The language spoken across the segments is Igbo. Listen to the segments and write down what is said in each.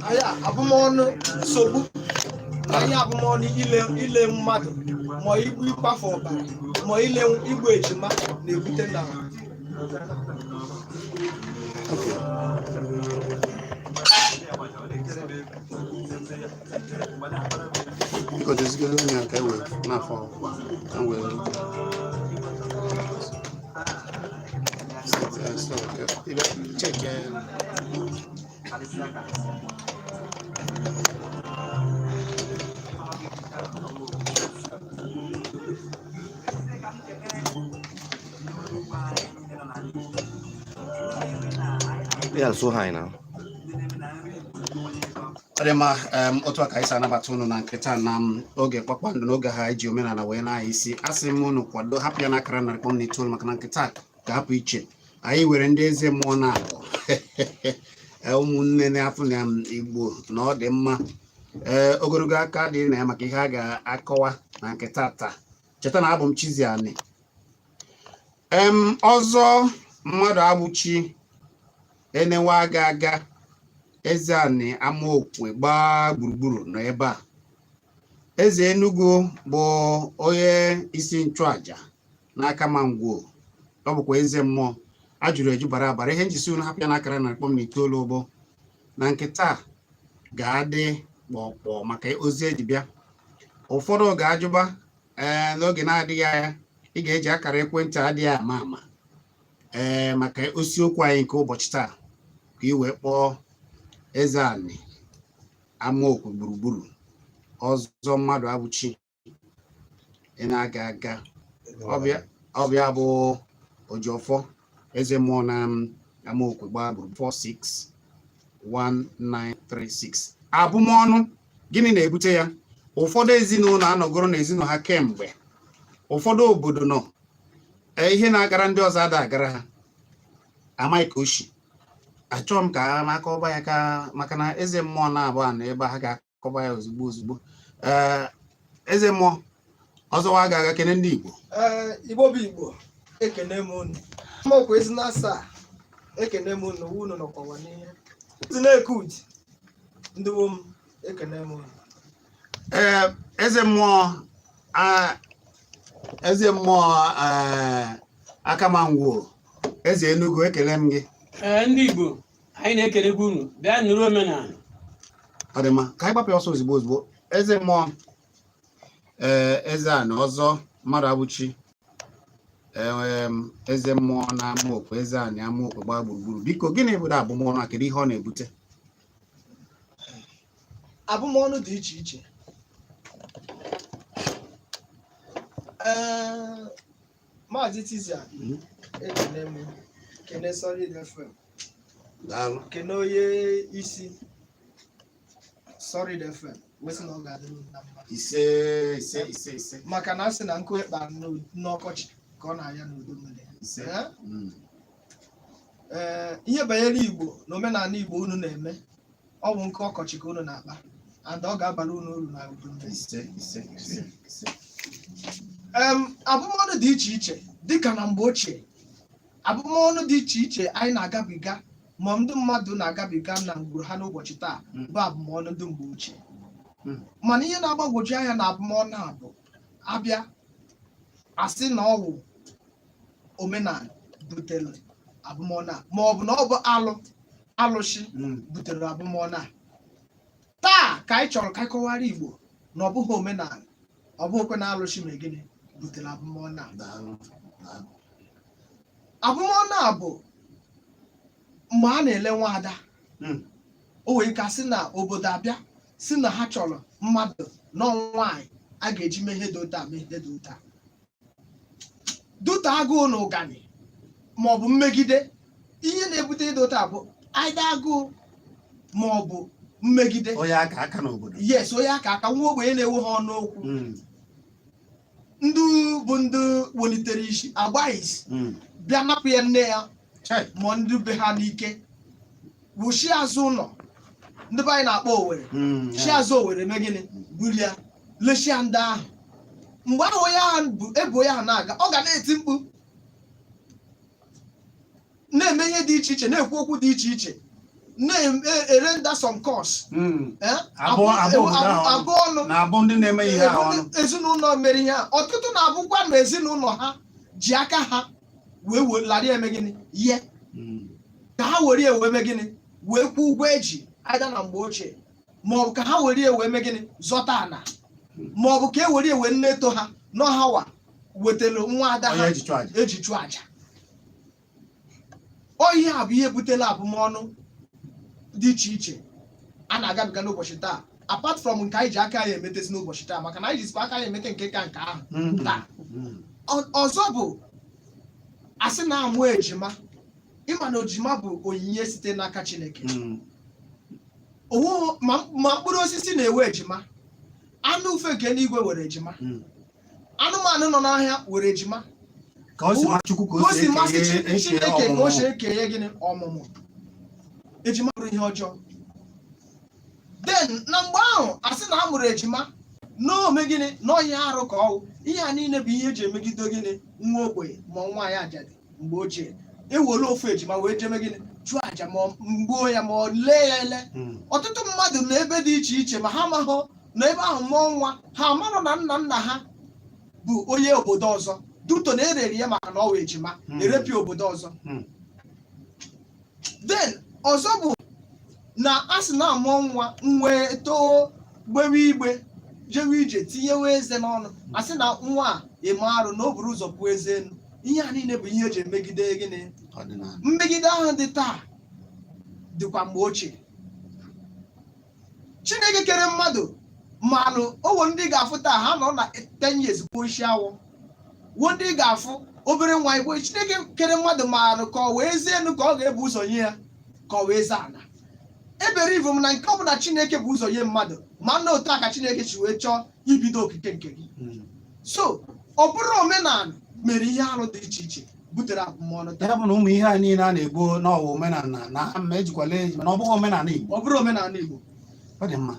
Aya abụmọnụ nsogbu na ihe abụmọnụ ile ile mmadụ ma igbu ịkwafu ọbara ma ile igbu ejima na-ebute na. Biko dozigoro onye a ka e wee n'afọ ka m wee check. Yeah, so high now. Ọ dị mma. Otu a ka anyị si anabata unu na nke taa na oge Kpakpando, n'oge ha ji omenala wee na-anya isi. Asị m unu kwado, hapụ ya n'akara 100.9, maka na nke taa ga-apụ iche. Anyị were ndị eze mmụọ na-abụ ụmụnne na-afụ na Igbo na ọ dị mma. Ee, ogologo aka dị na ya maka ihe a ga-akọwa na nke taa. Cheta na abụ m Chiziani ọzọ mmadụ agbụchi enewe aga aga eze anị Amaokwe gbaa gburugburu nọ ebe a. Eze Enugu bụ onye isi nchụaja n'aka Mangwo, ọ bụkwa eze mmụọ a jụrụ eju bara abara. Ihe njisi unu hapụ ya n'akara 100.9 ụbọ na nke taa ga-adị kpọkpọ maka ozi eji bịa. Ụfọdụ ga-ajụba ee n'oge na-adịghị anya ị ga-eji akara ekwentị adịghị ama ama ee maka isiokwu anyị nke ụbọchị taa, ka ị wee kpọọ eze anị Amaokwe gburugburu ọzọ mmadụ abụchi ị na-aga aga ọbịa bụ Ojiọfọ eze mmụọ na Amaokwe gbaa gburugburu 461936. Abụmọnụ, gịnị na-ebute ya? Ụfọdụ ezinụlọ anọgoro n'ezinụlọ ha kemgbe, ụfọdụ obodo nọ ihe na-agara ndị ọzọ ada agara ha. Amaghị ka o si. Achọghị m ka m akọba ya ka maka na eze mmụọ na-abụ a na ebe ha ga-akọba ya ozugbo ozugbo. Ee, eze mmụọ ọzọwa aga aga kene ndị Igbo. Ee, Igbo bụ Igbo, ekene m unu. Amaokwe ezi na asaa, ekene m unu. Unu nọkwawa n'ihe ezi na-eke uji ndị wo m, ekene m unu. Ee, eze mmụọ, eze mmụọ, ee, Akamangwo eze Enugu, ekele m gị. Ee, ndị Igbo, anyị na-ekelekwa unu. Bịa nụrụ omenala. Ọ dị mma, ka anyị gbapụ ya ọsọ ozugbo ozugbo. Eze mmụọ, ee, eze a na ọzọ mmadụ abụchi, ee, eze mmụọ na Amaokwe, eze anị Amaokwe gbaa gburugburu, biko, gịnị bụ abụmọnụ a? Kedu ihe ọ na-ebute? Abụmọnụ dị iche iche. Ee, Maazị Tizia, ekene m, kene Solid FM. Daalụ. Kene onye isi Solid FM, wee sị na ọ ga-adịrị unu na mma. Ise, ise, ise, ise. Maka na a sị na nkụ ịkpa n'ọkọchị ka ọ na-aya n'udu mmiri. Ise. Ee? Ee, ihe banyere Igbo na omenala Igbo unu na-eme, ọ bụ nkụ ọkọchị ka unu na-akpa, and ọ ga-abara unu uru na udu mmiri. Ise, ise, ise, ise. Abụmọnụ dị iche iche, dịka na mgbe ochie, abụmọnụ dị iche iche anyị na-agabiga, ma ndị mmadụ na-agabiga na ngwuru ha n'ụbọchị taa, bụ abụmọnụ ndị mgbe ochie. Mana ihe na-agbagwoju anya na abụmọnụ a bụ abịa asị na ọwụ omenala butere abụmọnụ a, ma ọ bụ na ọ bụ alụ alụsị butere abụmọnụ a. Taa ka anyị chọrọ ka anyị kọwara Igbo na ọ bụghị omenala, ọ bụghịkwa na alụsị ma gịnị butere abụmọnụ a. Daalụ, daalụ. Abụmọnụ a bụ mgbe a na-ele nwaada, o nwere ike asị na obodo abịa si na ha chọrọ mmadụ nọ nwaanyị a ga-eji mee ihe dị otu a, mee ihe dị otu a, duta agụụ na ụgani ma ọ bụ mmegide. Ihe na-ebute ịdị otu a bụ aida agụụ ma ọ bụ mmegide. Onye aka aka n'obodo. Yes, onye aka aka, nwa ogbenye na-ewe ha ọnụ okwu. Ndị bụ ndị welitere isi agbaghị isi bịa napụ ya nne ya Chai. ma ndị be ha n'ike wụchi azụ ụlọ, ndị be anyị na-akpọ Owere. Chi azụ Owere mee gịnị? Bulie lechia ndị ahụ. Mgbe ahụ onye ahụ bụ ebu onye ahụ na-aga, ọ ga na-eti mkpu, na-eme ihe dị iche iche, na-ekwu okwu dị iche iche, na-erender some curse. Abụ abụ obodo ahụ ọnụ. Abụ ọnụ. Na-abụ ndị na-eme ihe ahụ ọnụ. Ezinụlọ mere ihe a, ọtụtụ na-abụkwa na ezinụlọ ha ji aka ha wee welara eme gịnị ihe ka ha were ya wee mee gịnị, wee kwụọ ụgwọ eji ada na mgbe ochie, ma ọ bụ ka ha were ya wee mee gịnị, zọta ana, ma ọ bụ ka e were ya wee nneto ha n'ọhawa wetara nwa ada onye ha eji chụọ aja. Eji chụọ aja. Ọ ihe a bụ ihe butela abụmọnụ dị iche iche a na-agabiga n'ụbọchị taa, apart from nke anyị ji aka anyị emetezi n'ụbọchị taa, maka na anyị jizikwa aka anyị emete nke ka nke ahụ taa. Ọzọ bụ asị na-amụ ejima. Ịma na ejima bụ onyinye site n'aka Chineke. Onwe ma mkpụrụ osisi na-ewe ejima, anụ ufe nke eluigwe were ejima, anụmanụ nọ n'ahịa were ejima. Ka o si ma Chukwu ka ka o o si si masị ekenye eke Chineke ka o si ọmụmụ. Ekenye gịnị? Ọmụmụ ejima bụrụ ihe ọjọọ. Then na mgbe ahụ, asị na a mụrụ ejima n'ome gịnị, n'ọhịa arụ ka ọwụ. Ihe a niile bụ ihe eji emegide gịnị? Nwa ogbenye ma nwaanyị ajadi mgbe ochie. Ewere ofu ejima wee jeme gịnị? Chụọ aja, ma ọ mgbuo ya, ma ọ lee ya ele. Ọtụtụ mmadụ nọ ebe dị iche iche, ma ha amaghọ na ebe ahụ mụọ nwa ha amarọ na nna nna ha bụ onye obodo ọzọ, duto na erere ya maka na ọ wụ ejima. Erepịa obodo ọzọ. Then ọzọ bụ na a sị na amụọ nwa nwee too, gbewe igbe, jewe ije, tinyewe eze n'ọnụ, a sị na nwa a eme arụ na o buru ụzọ pụọ eze elu. Ihe a niile bụ ihe eji emegide gịnị? Ọdịnala. Mmegide ahụ dị taa dịkwa mgbe ochie. Chineke kere mmadụ manụ owo. Ndị ga-afụ taa, ha nọ na 10 years gbuo isi awọ wo. Ndị ga-afụ obere nwa igbo, Chineke kere mmadụ marụ ka ọ wee zie elu ka ọ ga-ebu ụzọ nye ya, ka ọ wee zaa ana ebere ivu m na nke ọbụla Chineke bụ ụzọ nye mmadụ. Ma nna, otu a ka Chineke si wee chọọ ibido okike nke gị. So ọ bụrụ omenala mere ihe arụ dị iche iche butere abụmọnụ taa. Ya bụ na ụmụ ihe a niile a na-ebu n'ọwa omenala na ma ejikwala eji, mana ọ bụghị omenala Igbo. Ọ bụrụ omenala Igbo. Ọ dị mma.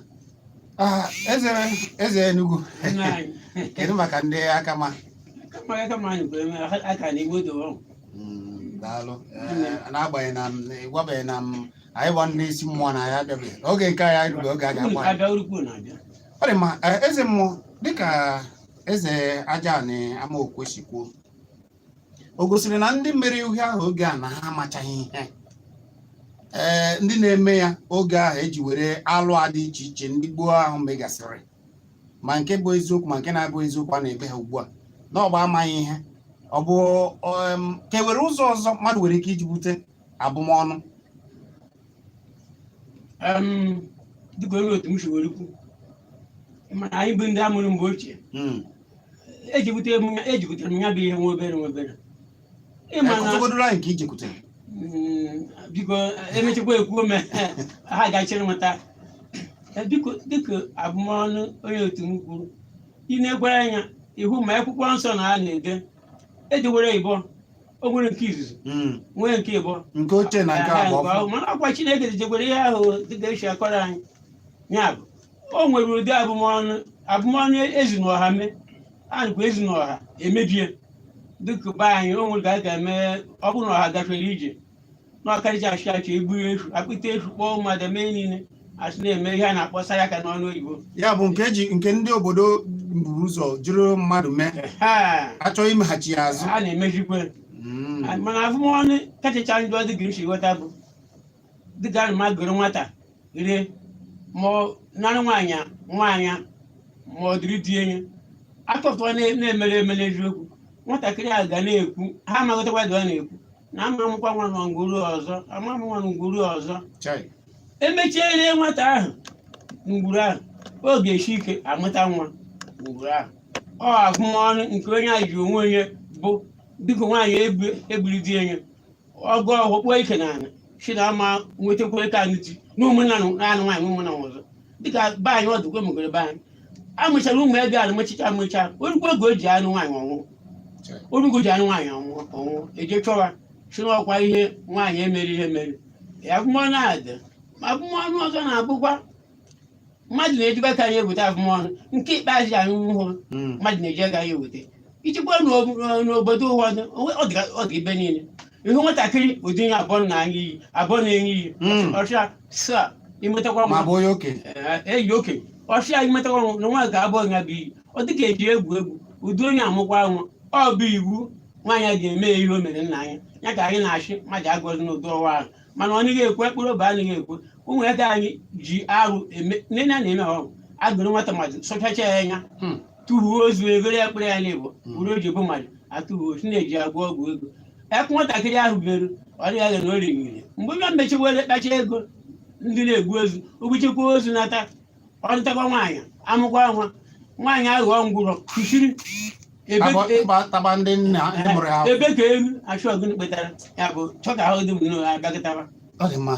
Ah, eze eze Enugu, Nna anyị. kedu maka ndị aka ma? Kama anyị kwere eme aka na Igbo dowo. Daalụ. N'agbanyeghị na m ịgwabeghị na m anyị bụ ndị isi mmụọ na ya abịabeghị oge nke anyị ruru oge a ga-akpọ anyị. Abịa urukwu na-abịa. Ọ dị mma. Eze mmụọ, dịka eze aja na amaokwe si kwuo, o gosiri na ndị mere ihe ahụ oge a na ha amachaghị ihe ee ndị na-eme ya oge ahụ eji were alụ a dị iche iche ndị gboo ahụ megasịrị, ma nke bụ eziokwu ma nke na-abụ eziokwu a na-ebe ha ugbu a na ọgba amaghị ihe. Ọ bụ ka e were ụzọ ọzọ mmadụ nwere ike iji bute abụmọnụ? Dịka onye otu m si were kwu, mana anyị bụ ndị amụrụ mgbe ochie, ejibutere m ya bụ ihe nwa obere nwa obere. Ịma na Akụkọdoro anyị nke ijekwutere. Biko, emechakwa ekwuo m ha gachiri nweta. Biko, dịka abụmọnụ onye otu m kwuru, ị na-ekwere anya ihu ma akwụkwọ nsọ na a na-ede edewere ịbọ, o nwere nke izizi, nwee nke ịbọ. Nke ochie na nke Aha, agba nke ọfụ. ahụ. Mana ọkwa Chineke zijekwara ihe ahụ dịka esi akọrọ anyị. Ya bụ, o nwere ụdị abụmọnụ abụmọnụ ezi n'ọha mee, a nakwa ezi n'ọha emebie. Dịka be anyị, o nwere ka a ga-eme, ọ bụrụ na ọha gafere ije na ọkarịcha achị achị, egburu efu, akpịta efu, kpọọ mmadụ mee niile, asị na-eme ihe a na-akpọ saraka n'ọnụ oyibo. Ya bụ nke eji nke ndị obodo buru ụzọ jiri mmadụ mee, Ha achọghị imeghachi ya azụ. A na-emejikwe. Mana abụmọnụ kachacha njọ dị ka m si ghọta bụ dịka a na goro nwata rie, ma ọ nara nwaanyị nwaanyị, ma ọ dịrị di enye akọpụta na-emere eme. N'eziokwu, nwatakịrị a ga na-ekwu, ha amaghọtakwa dị ọ na-ekwu na ama mụkwa nwa na ngwuru ọzọ, ama m nwa na ngwuru ọzọ. Chai. Emechiere nwata ahụ ngwuru ahụ, ọ ga-esi ike amụta nwa ngwuru ahụ. Ọ abụmọnụ nke onye ahụ ji onwe onye bụ dịka nwaanyị ebuli di enye ọgụ ọgwụ kpụọ ike n'ala si na ama nwetakwa ike anụ di na ụmụnna na anụ nwaanyị ụmụnna nwa ọzọ. Dịka be anyị, ọdụkwe megoro be anyị, amụchara ụmụ ebe anụ mechicha amụcha, orukwu oge o ji anụ nwaanyị ọnwụ. Chai. Orugo ji anụ nwaanyị ọnwụ ọnwụ, eje chọwa si n'ọkwa ihe nwaanyị emere ihe mere ya. Abụmọnụ a dị. Abụmọnụ ọzọ na-abụkwa mmadụ na-ejikwa aka ya eweta abụmọnụ nke ikpeazụ anyị hụrụ. Mmadụ na-eji aka ya eweta ichekwa n'obodo ụfọdụ, ọ dị ebe niile. Ihu nwatakịrị ụdị ya abụọ na anya iyi abụọ na-enye iyi. Ọchịa sa imetakwa Ma nwa bụ onye okenye. Eyi okenye ọchịa imetakwa nwa na nwa ga-abụ ya bụ iyi. Ọ dịka eji egwu egwu ụdị onye amụkwa nwa, ọ bụ iwu nwaanyị a ga-eme ihe o mere nna anyị ya ka anyị na-achị mmadụ agọzi n'ụdị ọwa ahụ, mana ọ naghị ekwe mkpụrụ obi, anaghị ekwe. Ụmụaka anyị ji arụ eme nne na na-eme ọrụ agụrụ nwata mmadụ sọchacha ya anya, tụhuo ozu egoro ya kpụrụ ya n'ịbụ bụrụ o ji bụ mmadụ atụhuo ozu na-eji agwọ ọgwụ ego. Ekwu nwatakịrị ahụ beru ọ dịghị aga na o rinyere mgbe onye mechiwere kpacha ego ndị na-egbu ozu ogbuchekwa ozu nata ọ ntakwa nwaanyị amụkwa nwa nwaanyị aghọọ ngwụrọ kuchiri ebe Taba ndị nna ndị mụrụ ya. Ebe ka elu achụ ọgụ kpetara ya bụ chọ ka ahụ dị m n'ụlọ abịakịtara. Ọ dị mma,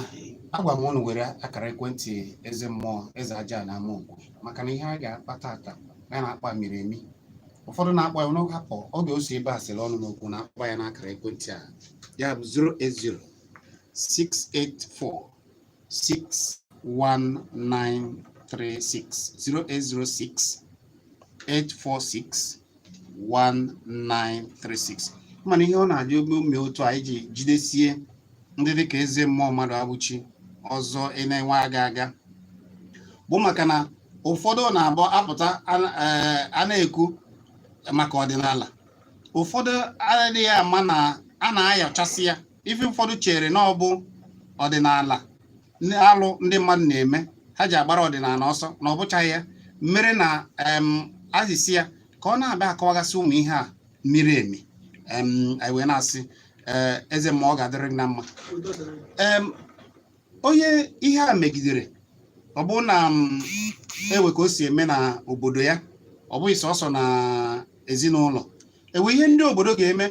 agwa m unu were akara ekwentị eze mmụọ eze aja na ama okwe, maka na ihe a ga-akpa tata ya na-akpa miri emi. Ụfọdụ na-akpọ ya n'oge hapụ oge o si ebe a sịrị ọnụ n'okwu na-akpọ ya n'akara ekwentị a, ya bụ 080 684 61936, 0806 846 1936. Mana ihe ọ na-adị ome otu a iji jidesie ndị dịka eze mmụọ mmadụ abụchi ọzọ ị na-enwe aga aga bụ maka na ụfọdụ na-abụ apụta a na-ekwu maka ọdịnala, ụfọdụ adịghị ama na a na-ayọchasị ya. Ife ụfọdụ chere na ọ bụ ọdịnala ndị alụ ndị mmadụ na-eme ha ji agbara ọdịnala ọsọ, na ọ bụchaghị ya mere na azịsị ya ka ọ na-abịa akọwagasị ụmụ ihe a miri emi. Anyị wee na-asị ee, eze mmụọ, ọ ga-adịrị gị na mma. Onye ihe a megidere, ọ bụ na ewe ka o si eme na obodo ya, ọ bụghị sọsọ na ezinụlọ ewe ihe ndị obodo ga-eme.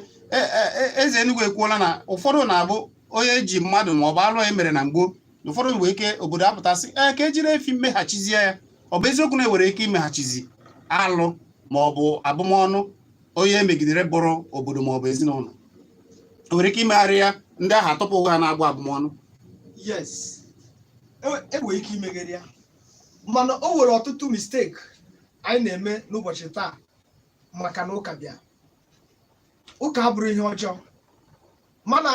Eze Enugu ekwuola na ụfọdụ na-abụ onye ji mmadụ ma ọ bụ alụ e mere na mgbo, ụfọdụ nwere ike obodo apụtasị ee ka ejiri efi meghachizie ya. Ọ bụ eziokwu na ewere ike imeghachizi alụ ma ọ bụ abụmọnụ onye emegidere bụrụ obodo ma ọ bụ ezinụlọ, o nwere ike imegharị ya, ndị ahụ atọpụ onwe ha na-agbụ abụmọnụ? Yes, enwere ike imegharị ya, mana o nwere ọtụtụ mistake anyị na-eme n'ụbọchị taa maka na ụka bịa. Ụka abụrụ ihe ọjọọ, mana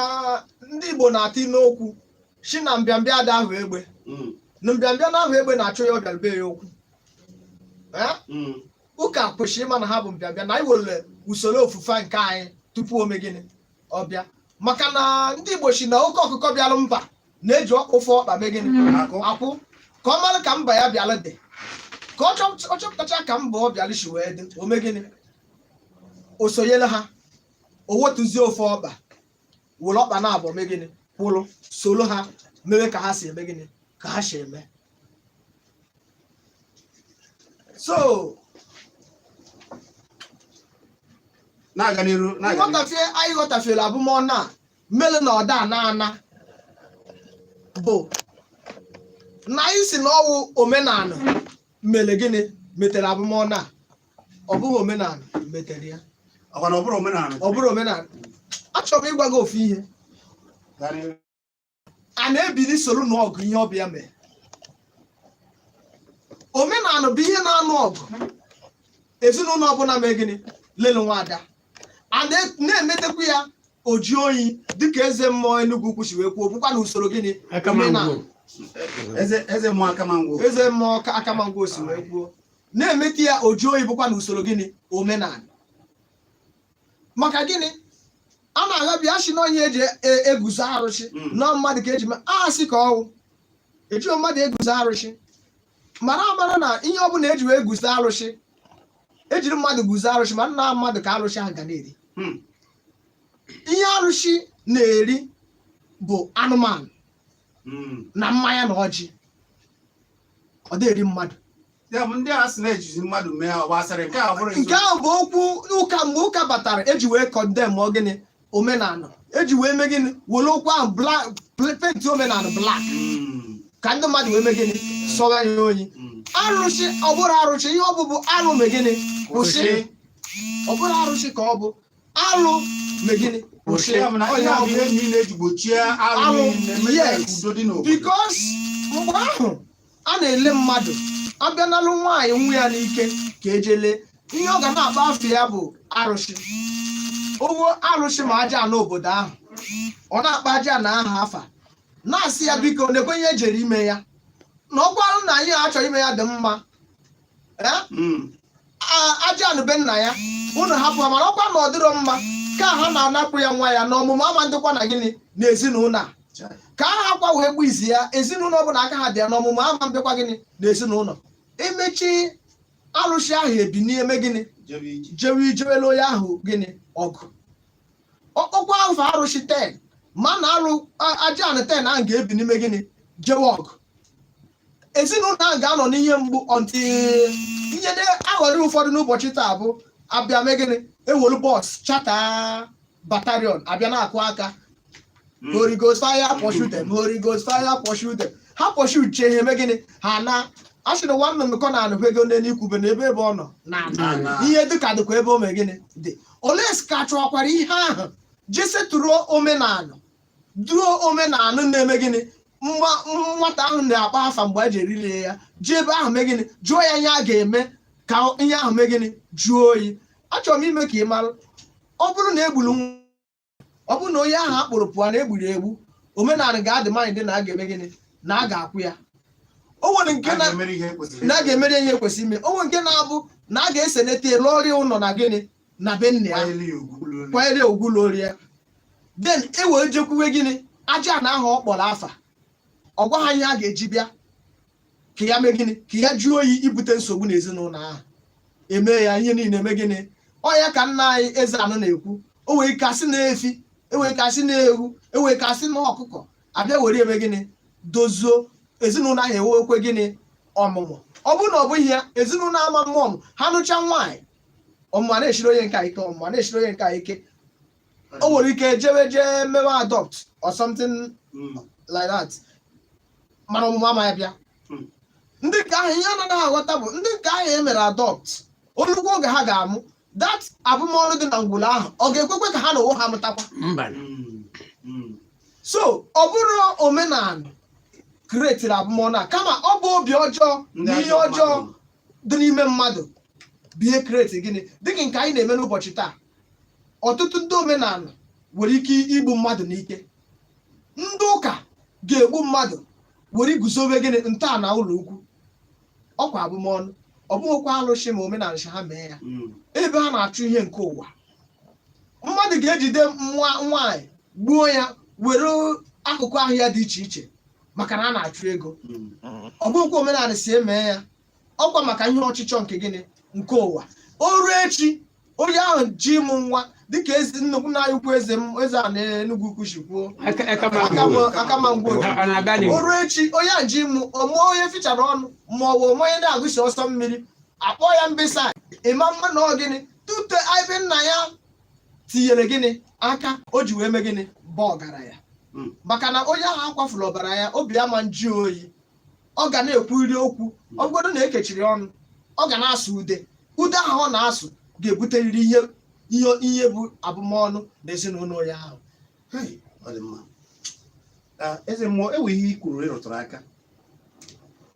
ndị Igbo na-atị n'okwu si na mbịambịa ada ahụ egbe na mbịambịa na ahụ egbe na-achọ ya ọ bịara be ya okwu. Ụka kwesịrị ịma na ha bụ mbịambịa, na anyị were usoro ofufe nke anyị tupu o mee gịnị, ọbịa, maka na ndị Igbo si na oke ọkụkọ bịalụ mba na-eji ofe ọkpa mee gịnị? Akụ. Akwụ ka ọ mara ka mba ya bịalụ dị, ka ọ chọpụtacha ka mba ọ bịalụ si wee dị, o mee gịnị? O sonyere ha, o wetuzie ofe ọkpa, were ọkpa na-abụ mee gịnị? Kwụrụ soro ha mewe ka ha si eme gịnị, ka ha si eme. So Na-aga n'iru, na-aga n'iru. Nghọtafie anyị ghọtafiere abụmọnụ a mere na ọda na ana bụ na anyị si na ọwụ omenala mere gịnị metere abụmọnụ a. Ọ bụghị omenala metere ya. Ọkwa na ọ bụrụ omenala? Ọ bụrụ omenala. Achọrọ m ịgwa gị ofu ihe. Gaa n'iru. A na-ebili soro n'ọgụ ihe ọbịa mee. Omenala bụ ihe na-anụ ọgụ ezinụlọ ọbụla mee gịnị lelu nwaada a na-emetekwa ya oji oyi dịka eze mmụọ Enugu ukwu si wee kwuo, bụkwa na usoro gịnị? Omenala. Eze mmụọ Akamangwo. Eze mmụọ Akamangwo si wee kwuo na-emete ya oji oyi, bụkwa na usoro gịnị? Omenala. Maka gịnị a na-aghabịa asị na onye eji eguzo arụsị na mmadụ ka eji asị ka ọwụ ejighị mmadụ eguzo arụsị, mara amara na ihe ọbụla eji wee guzo arụsị, ejiri mmadụ guzo arụsị, ma nna mmadụ ka arụsị ahụ ga na-eri. Ihe arụsị na-eri bụ anụmanụ na mmanya na ọjị. Ọ dị-eri mmadụ. Ya bụ ndị a sị na-ejizi mmadụ mee ọ gbasara nke a bụrụ Nke ahụ bụ okwu ụka. Mgbe ụka batara, eji wee condemn ọ gịnị? Omenala. Eji wee mee gịnị? Were okwu ahụ paint omenala black ka ndị mmadụ wee mee gịnị? Sọgha ya oyi. Arụsị, ọ bụrụ arụsị, ihe ọ bụ arụ mee gịnị? Kwụsị. Ọ bụrụ arụsị ka ọ bụ arụ mee gịnị? Kwụsị. Ya bụ na Ọ ihe ya a bụ bụ ihe niile eji gbochie arụ Arụ, niile, mee ka yes. udo dị n'obodo. Because mgbe ahụ a na-ele mmadụ abịanalụ nwaanyị nwa ya n'ike ka eje lee ihe ọ ga na-akpa afọ ya bụ arụsị owo arụsị ma aja n'obodo ahụ. Ọ na-akpa aja na aha afa, na-asị ya, biko, nekwe ihe ejere ime ya, na ọkwarụ na ihe a chọrọ ime ya dị mma. Eh? Aja anụ be nna ya, unu hapụ ha, mana ọkwa na ọ dịrọ mma ka ha na-anapụ ya nwa ya na ọmụmụ ama ndịkwa na gịnị na ezinụlọ a, ka ha akwa wee gbu izi ya. Ezinụlọ ọbụla aka ha dị ya n'ọmụmụ ama mbịakwa gịnị na ezinụlọ. Emechi, arụsị ahụ ebinie, eme gịnị? Jebe ije. Jewe ijewela onye ahụ gịnị ọgụ. Ọkpọkwa ahụ arụsị 10 ma na arụ aja anụ 10 ahụ ga-ebi n'ime gịnị, jewe ọgụ. Ezinụlọ ahụ ga-anọ n'ihe mgbu ọntị ihe ndị aghọrị. Ụfọdụ n'ụbọchị taa bụ abịa mee gịnị, ewelu bus charter battalion abịa na-akụ aka, "Holy Ghost fire, pursue them! Holy Ghost fire, pursue them!" Ha pursue chie ha, eme gịnị, ha na asịrị nwa nnụnụ kọ na anụkwa ego n'elu ikwube na ebe ebe ọ nọ na Na. Ihe dịka dịkwa ebe o mee gịnị dị ole ka chọkwara ihe ahụ jesetụrụ omenala duo omenala na-eme gịnị. Mgba nwata ahụ na-akpa afa mgbe a ji erilie ya, jee ebe ahụ mee gịnị, jụọ ya ihe a ga-eme ka ihe ahụ mee gịnị, jụọ oyi. Achọrọ m ime ka ị mara, ọ bụrụ na egburu nwa, ọ bụrụ na onye ahụ a kpụrụ pụọ na egburu egbu, omenala ga-adị mind na a ga-eme gịnị, na a ga-akwụ ya. O nwere nke A na ga-emere ihe kwesịrị. Na a ga-emere ihe kwesịrị ime. O nwere nke na-abụ na a ga-esenete lụọrịa ụlọ na gịnị na be nna ya. Kwanyere ya ugwu ụlọ. Kwanyere ya ugwu lụọrịa ya, then e wee jekwuwe gịnị, aja na ahụ ọ kpọrọ afa, ọ gwa ha ihe a ga-eji bịa ka ya mee gịnị, ka ya jụọ oyi ibute nsogbu n'ezinụlọ ahụ. Eme ya ihe niile, eme gịnị. Ọ ya ka nna anyị eze anụ na-ekwu, o nwere ike asị na efi, enwere ike asị na ewu, enwere ike asị na ọkụkọ, abịa were eme gịnị, dozuo ezinụlọ ahụ, ewekwe gịnị, ọmụmụ. Ọ bụrụ na ọ bụghị ya, ezinụlọ ama mmụọ ọmụ ha nụcha nwaanyị, ọmụmụ a na-eshiri onye nke a ike, ọmụmụ a na-eshiri onye nke a ike. O nwere ike jewe jee mewe adopt or something like that, mana ọmụmụ ama ya bịa. Ndị nke ahụ, ihe anaghị aghọta bụ ndị nke ahụ e mere adopt, olugbo oge ha ga-amụ, that abụmọnụ dị na ngwụla ahụ, ọ ga-ekwekwe ka ha na onwe ha mụtakwa? Mba. So ọ bụrụ omenala createri abụmọnụ a, kama ọ bụ obi ọjọọ Ndị na ihe ajọ ọjọọ mmadụ. dị n'ime mmadụ bụ ihe create gịnị, dịka nke anyị na-eme n'ụbọchị taa. Ọtụtụ ndị omenala nwere ike igbu mmadụ n'ike, ndị ụka ga-egbu mmadụ were iguzobe gịnị, ntọala ụlọ ukwu. Ọkwa abụmọnụ, ọ bụghịkwa alụsị ma omenala si ha mee ya. Ebe ha na-achụ ihe nke ụwa, mmadụ ga-ejide nwa nwaanyị gbuo ya, were akụkụ ahụ ya dị iche iche, maka na a na-achụ ego. Ọ bụghịkwa omenala si eme ya, ọkwa maka ihe ọchịchọ nke gịnị, nke ụwa. O ruo echi, onye ahụ ji ịmụ nwa, dịka ezi nnukwu nna anyị ukwu, eze m, eze a na Enugwu Ukwu si kwuo, aka aka ma ngwa oji. Ọ na-abịa n'ihu. O ruo echi, onye ahụ ji ịmụ, ọmụọ onye fichara ọnụ, ma ọ bụ ọmụọ onye na-agụsi ọsọ mmiri, akpọ ya mbesa ịma mma na ọ gịnị tute ebe nna ya tinyere gịnị aka o ji wee mee gịnị bụ ọgaranya. Maka na onye ahụ akwafuru ọbara ya, obi ama nju oyi, ọ ga na-ekwuri okwu. Ọ bụgodo na ekechiri ọnụ, ọ ga na-asụ ude. Ude ahụ ọ na-asụ ga-ebuterịrị ihe bụ abụmọnụ na ezinụlọ onye ahụ. Hey, ọ dị mma. Ah, eze mmụọ, ewe ihe i kwuru ịrụtụrụ aka,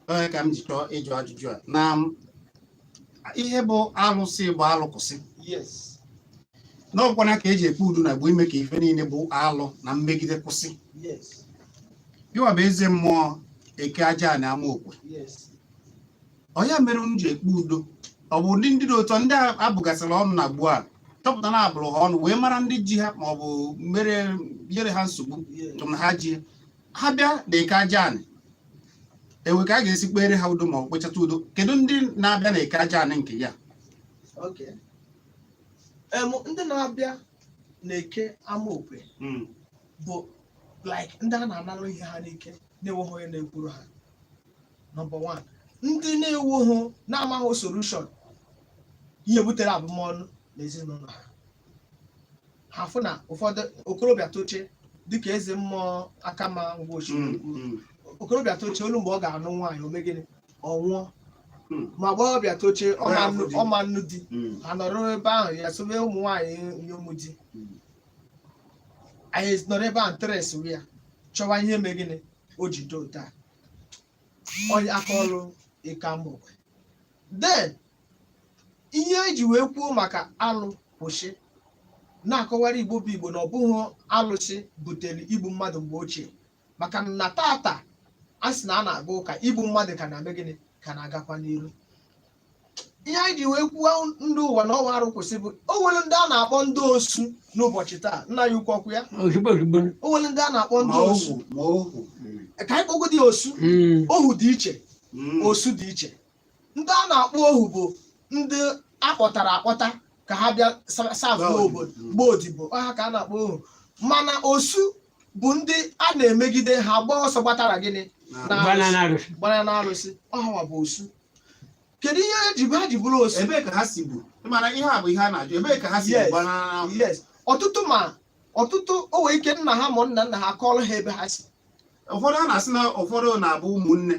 onye ka m ji chọọ ịjụ ajụjụ a na ihe bụ alụsị bụ alụ kwụsị. N'ọkwana ka eji ekpe udo na bụ ime ka ife niile bụ alụ na mmegide kwụsị. Gịwa bụ eze mmụọ eke aja na ama okwe. Ọ ya mere m ji ekpe udo. Ọ bụ ndị dị otu a, ndị a abụgasịrị ọnụ na gbuo a chọpụta na abụrụ ha ọnụ wee mara ndị ji ha ma ọ bụ mere nyere ha nsogbu tụm na ha ji ha bịa na eke aja anị, ewe ka a ga-esi kpere ha udo ma ọ bụ kpechata udo. Kedu ndị na-abịa na eke aja anị nke ya? Okay. Ndị na-abịa na-eke amaokwe bụ like ndị a na-analụ ihe ha n'ike, na-enweghị onye na-ekwuru ha, number one. Ndị na-enweghị, na-amaghị solution ihe butere abụmọnụ n'ezinụlọ ha. Ha fụ na ụfọdụ okorobịa toche, dịka eze mmụọ akama ngwa osimiri kwuru, okorobịa toche olu mgbe ọ ga-anụ nwaanyị, o mee gịnị, ọ nwụọ. Ma agbọghọbịa toche, ọma nnu di, ha nọrọ ebe ahụ ya sobe ụmụ nwaanyị nyomụ di. Anyị nọrọ ebe ahụ trace ya, chọwa ihe mee gịnị o ji do taa onye aka ọrụ ịka mgbe. Then ihe eji wee kwuo maka alụ kwụsị. Na-akọwara Igbo bụ Igbo na ọ bụghị alụsị butere igbu mmadụ mgbe ochie, maka na tata a sị na a na-aga ụka, igbu mmadụ ka na-eme gịnị, ka na-agakwa n'iru. Ihe anyị ji wee kwuo ndị ụwa na ọnwa arụ kwụsị bụ o nwere ndị a na-akpọ ndị osu n'ụbọchị taa. Nna ya ukwu, ọkụ ya. Ozugbo ozugbo. O nwere ndị a na-akpọ Ma ndị osu. ohu, ma ohu. Ka anyị kpọgodi osu. Ohu dị iche. Osu dị iche. Ndị a na-akpọ ohu bụ ndị akpọtara akpọta ka ha bịa serve Gbaa odibo. obodo, gbaa odibo ha ka a na-akpọ ohu. Mana osu bụ ndị a na-emegide, ha gbaa ọsọ gbatara gịnị? Na- Na Gbana arụsị. na arụsị. Gbara na arụsị. Ọhawa bụ osu. Kedu ihe eji ha ji bụrụ osu? Ebee ka ha si bụ? Mana ihe a bụ ihe a na-ajụ, ebee ka ha si Yes. bụ gbana? Yes, ọtụtụ, ma ọtụtụ o nwere ike nna ha ma nna nna ha kọọrọ ha ebe ha si. Ụfọdụ a na-asị na ụfọdụ na-abụ ụmụnne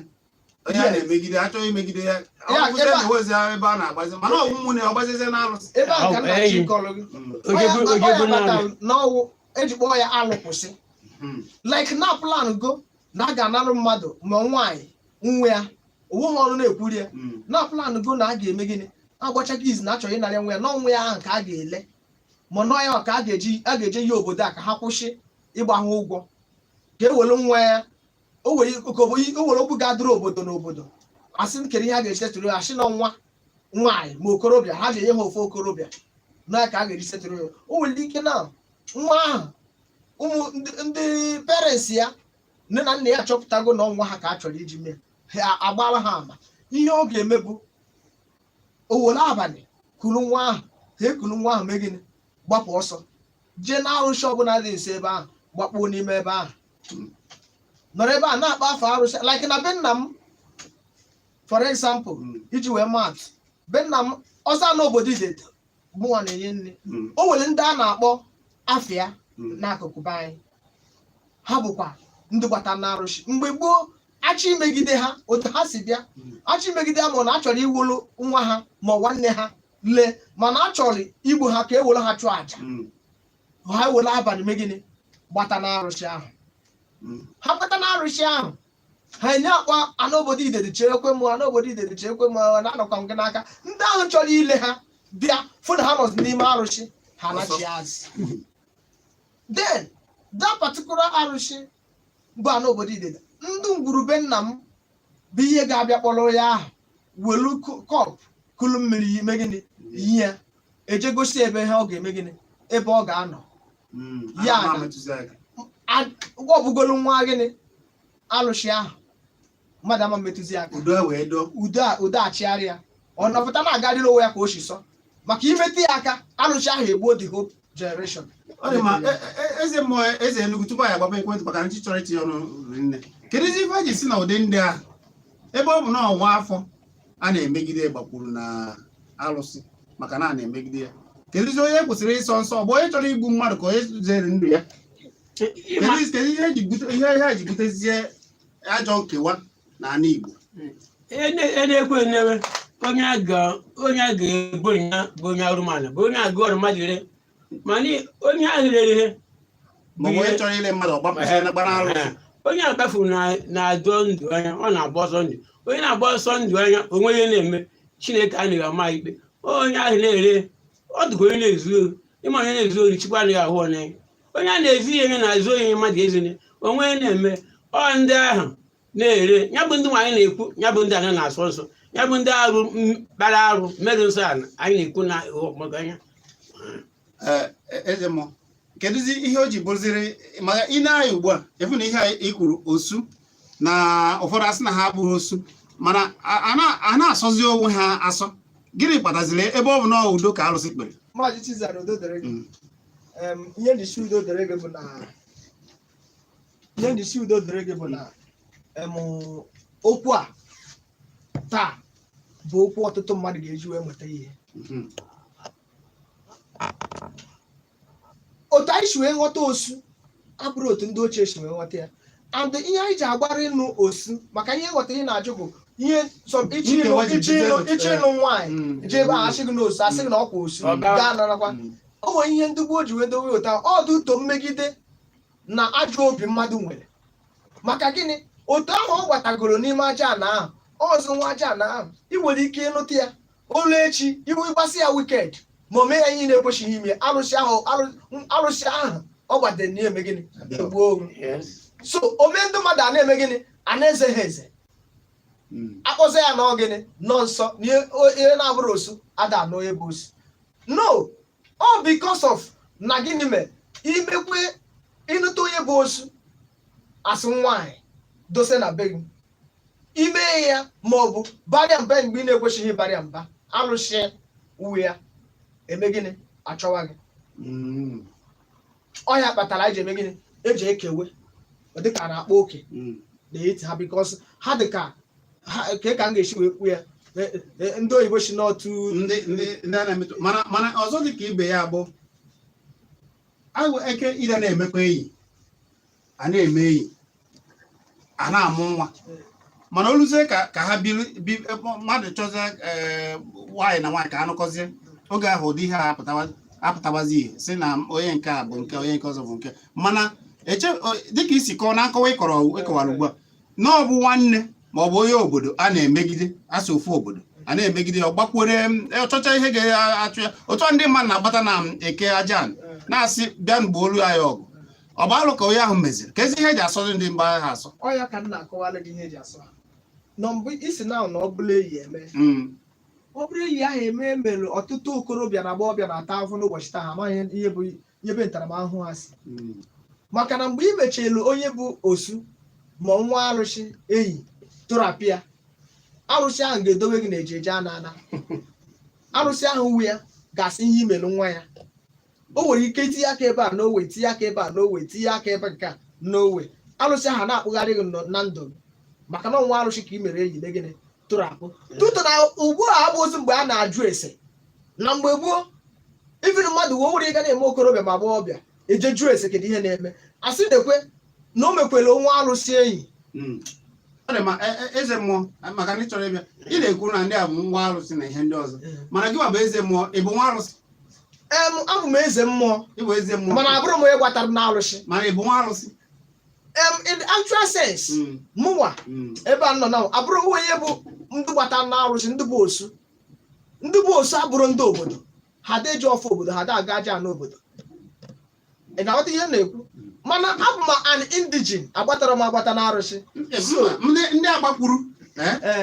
onye a Yes. na-emegide, achọghị imegide ya. Ya, ọ bụzie ebe a- na owezi ebe a na-agbazi, mana ọ ụmụnne ọ gbazizie na alụsị. Ebe a ka Ọ, nna enyi. chi kọrọ gị. Ojebe Ọ ya ojebe na kpatara arụsị. na ọwụ eji kpọọ ya alụ kwụsị. Like na plan go na a ga-analụ mmadụ ma nwaanyị nwa ya, onwe ha ọrụ na-ekwuri ya. Na plan go na a ga-eme gịnị, agbachaghị izu na achọrọ ịnara nwa ya, na ọnwa ya ahụ ka a ga-ele, ma nọ ya ka a ga-eje ya obodo a ka ha kwụsị ịgba ha ụgwọ, ka e were nwa ya. O were ka o were okwu ga-adịrị obodo n'obodo, asị nkere ihe a ga-eji setụrụ ya, asị na nwa nwaanyị ma okorobịa, ha ga-enye ha ofu okorobịa na ka a ga-eji setụrụ ya. O nwere ike na nwa ahụ, ụmụ ndị parents ya, nne na nna ya achọpụtago na ọnwa ha ka a chọrọ iji mee, ha agbaala ha ama. Ihe ọ ga-eme bụ o were abalị kuru nwa ahụ, ha ekuru nwa ahụ, mee gịnị, gbapụ ọsọ jee na arụsị ọbụla dị nso ebe ahụ, gbakpuo n'ime ebe ahụ, nọrọ ebe a na-akpa afọ arụsị. Like na be nna m, for example, iji wee maatụ, be nna m ọzọ n'obodo Ideto, mụnwa na-enye nri. O nwere ndị a na-akpọ afịa n'akụkụ be anyị. Ha bụkwa ndị gbata na arụsị mgbe gboo. Achọ imegide ha, otu ha si bịa achọ imegide ha, ma ọ na achọrọ iwolu nwa ha ma ọ nwanne ha lee, mana a chọrọ igbu ha ka e were ha chụọ àjà. Ha were abalị mee gịnị, gbata na arụsị ahụ. Ha gbata na arụsị ahụ, ha enye akpa anụ obodo Idedi cheekwe m, anụ obodo Idedi cheekwe m, na anọkwa m gị n'aka. Ndị ahụ chọrọ ile ha bịa fụ na ha nọzi n'ime arụsị, ha nachi azụ. Then that particular arụsị bụ anụ obodo Idedi, ndị ngwurube nna m bụ ihe ga-abịa kpọrọ ya ahụ, welu cup kulu mmiri, mee gịnị, yi ya eje gosi ebe ha ọ ga-eme gịnị, ebe ọ ga-anọ. Ya Ana m na- ametụzi aka. Ọ bụgolu nwa gịnị, alụsị ahụ, mmadụ ama mmetụzi aka. Udo wee doo. Udo a, udo achịgharị ya, ọ nọpụta na-agarịrị onwe ya ka o si sọ, maka imetụ ya aka, alụsị ahụ egbuo the whole generation. Ọ dị mma. Eze mmụọ, eze Enugu, tupu anyị agbapụ ekwentị maka ndị chọrọ itinye ọnụ rinne, kedụzi ife eji si na ụdị ndị ahụ, ebe ọ bụ na ọnwa afọ a na-emegide gbakwuru na alụsị maka na a na-emegide ya, kedụzi onye kwesịrị ịsọ nsọ? Ọ bụ onye chọrọ igbu mmadụ ka onye zere ndụ ya? Kedu ihe eji bute ihe eji butezie ajọ nkewa n'ala Igbo? E na-ekwe enewe onye a ga-ebo ya bụ onye arụmala, bụ onye agụ ọrụ mmadụ ire, mana onye ahụ rere ihe ma ọ bụ onye chọrọ ile mmadụ, ọ gbapụzie na gbara alụsị. Onye agbafuru na-adọ ndụ anya, ọ na-agba ọsọ ndụ. Onye na-agba ọsọ ndụ anya onwe ihe na-eme, Chineke anaghị ama ikpe. Onye ahụ na-ere, ọ dịka onye na-ezu ori. Ịma onye na-ezu ori, Chukwu anaghị ahụ ọ n'anya. Onye a na-ezi ihe na-ezu onye mmadụ ezine onwe ya na-eme. Ọ ndị ahụ na-ere ya bụ ndị nwaanyị na-ekwu ya bụ ndị ana na-asọ nsọ, ya bụ ndị arụ kpara arụ merụ nsọ ala anyị na-ekwu na maka anya. Ee, eze mmụọ, kedụzi ihe o ji bụrụziri maka ị na-anya ugbu a efu na ihe a i kwuru, osu na ụfọdụ asị na ha abụghị osu, mana a na-asọzi onwe ha asọ, gịnị kpataziri, ebe ọ bụ na ọ udo ka alụsị kpere? Maazị Chizara, udo dịrị gị. Ihe njisi udo dịrị gị bụ na ihe njisi udo dịrị gị bụ na okwu a taa bụ okwu ọtụtụ mmadụ ga-eji wee nweta ihe. Otu anyị si wee ghọta osu abụrụ otu ndị ochie si wee ghọta ya, and ihe anyị ji agbara ịnụ osu maka ihe nghọta ihe na-ajụ bụ ihe sọ ịchọ ịnụ Nkewa ji ịchọ ịnụ bido. ịchọ ịnụ nwaanyị, jee ebe ahụ, asị gị n'osu, asị gị na ọkwa osu. Gaa narakwa. O nwere ihe ndị gboo ji wee dowe ụta ọdụ uto mmegide na ajọ obi mmadụ nwere. Maka gịnị? Otu ahụ ọ gbatagoro n'ime aja ana ahụ, ọzọ nwa aja ana ahụ, ị nwere ike ịnụta ya olu echi, iwe ịgbasị ya wicked. Ma o mee ya ihe ị na-ekwesịghị ime, arụsị ahụ, arụsị ahụ ọ gbadere na eme gịnị? Egbuo oru. So o mee ndị mmadụ a na-eme gịnị? A na-eze ha eze. Akpọza ya na ọ gịnị nọ nsọ na ihe na-abụrụ osu ada anụ onye bụ osu. No, all because of na gịnị mee imekwe ịnụta onye bụ osu asị nwaanyị dose na be gị, ime ya ma ọ bụ barịa mba mgbe ị na-ekwesịghị ịbarịa mba, arụsị uwe ya eme gịnị? Achọwa gị. Ọ ya kpatara anyị ji eme gịnị? Eji ekewe. Ọ dịka a na-akpọ oke n'etiti ha, because ha dịka ha ka m ga-esi wee kwuo ya. Ndị oyibo si n'otu Ndị a na-emetụ, mana ọzọ dị ka ibe ya bụ ahụ eke ire na-emekwa enyi, a na-eme enyi, a na-amụ nwa, mana oluzie ka ha biri mmadụ chọzie, ee, nwaanyị na nwaanyị ka ha nụkọzie, oge ahụ ụdị ihe a apụtawazi ihe si na onye nke a bụ nke onye nke ọzọ bụ nke. Mana eche dịka isi kọọ na nkọwa ịkọrọ ịkọwara ugbu a na ọ bụ nwanne ma ọ bụ onye obodo a na-emegide, asị ofu obodo a na-emegide ya, ọ gbakwuere ọchọcha ihe ga-achụ ya. Otu a ndị mmadụ na-agbata na eke aja na-asị bịa mgbe olu anyị ọgụ, ọ bụ alụ ka onye ahụ meziri ka ezi ihe eji asọzi ndị mgba ha asọ. Ọ ya ka m na-akọwara gị ihe eji asọ ha nọ mbụ isi na na ọ bụla eyi eme, ọ bụrụ eyi ahụ eme mere ọtụtụ okorobịa na agbọghọbịa na-ata ahụhụ n'ụbọchị taa. Ha amaghị ihe bụ ihe bụ ntaramahụhụ ha si, maka na mgbe ị mechielu onye bụ osu ma nwa arụsị enyi tụrapịa, arụsị ahụ ga-edowe gị na ejeje ana ana. Arụsị ahụ wu ya ga-asị ihe imelu nwa ya. O nwere ike itinye aka ebe a n'owe, tinye aka ebe a n'owe, tinye aka ebe nke a n'owe. Arụsị ahụ na-akpụgharị gị na ndụ gị, maka na ọnwa arụsị ka ị mere enyi na gịnị tụrapụ tụtụ. Na ugbu a abụghịzi mgbe a na-ajụ ese. Na mgbe gboo, even mmadụ wee nwere ịga na-eme okorobịa ma agbọghọbịa eje jụọ ese kedu ihe na-eme, asị na-ekwe na o mekwere onwe arụsị enyi. Ọ dị ma eze mmụọ, maka ndị chọrọ ịbịa, ị na-ekwu na ndị a bụ nwa arụsị na ihe ndị ọzọ, mana gị nwa bụ eze mmụọ, ị bụ nwa arụsị? Em, abụ m eze mmụọ. Ị bụ eze mmụọ. Mana abụrụ m onye gbatara na arụsị. Mana ị bụ nwa arụsị? Em, in the actual sense, mụnwa ebe a nọ na abụrụ onye bụ ndị gbatara na arụsị. Ndị bụ osu, ndị bụ osu abụrụ ndị obodo ha dị eji ọfọ obodo ha dị aga aja n'obodo. Ị na-aghọta ihe m na-ekwu? Mana abụ m an indigene, agbatara m agbata na arụsị. Mba, ndị agbakwuru,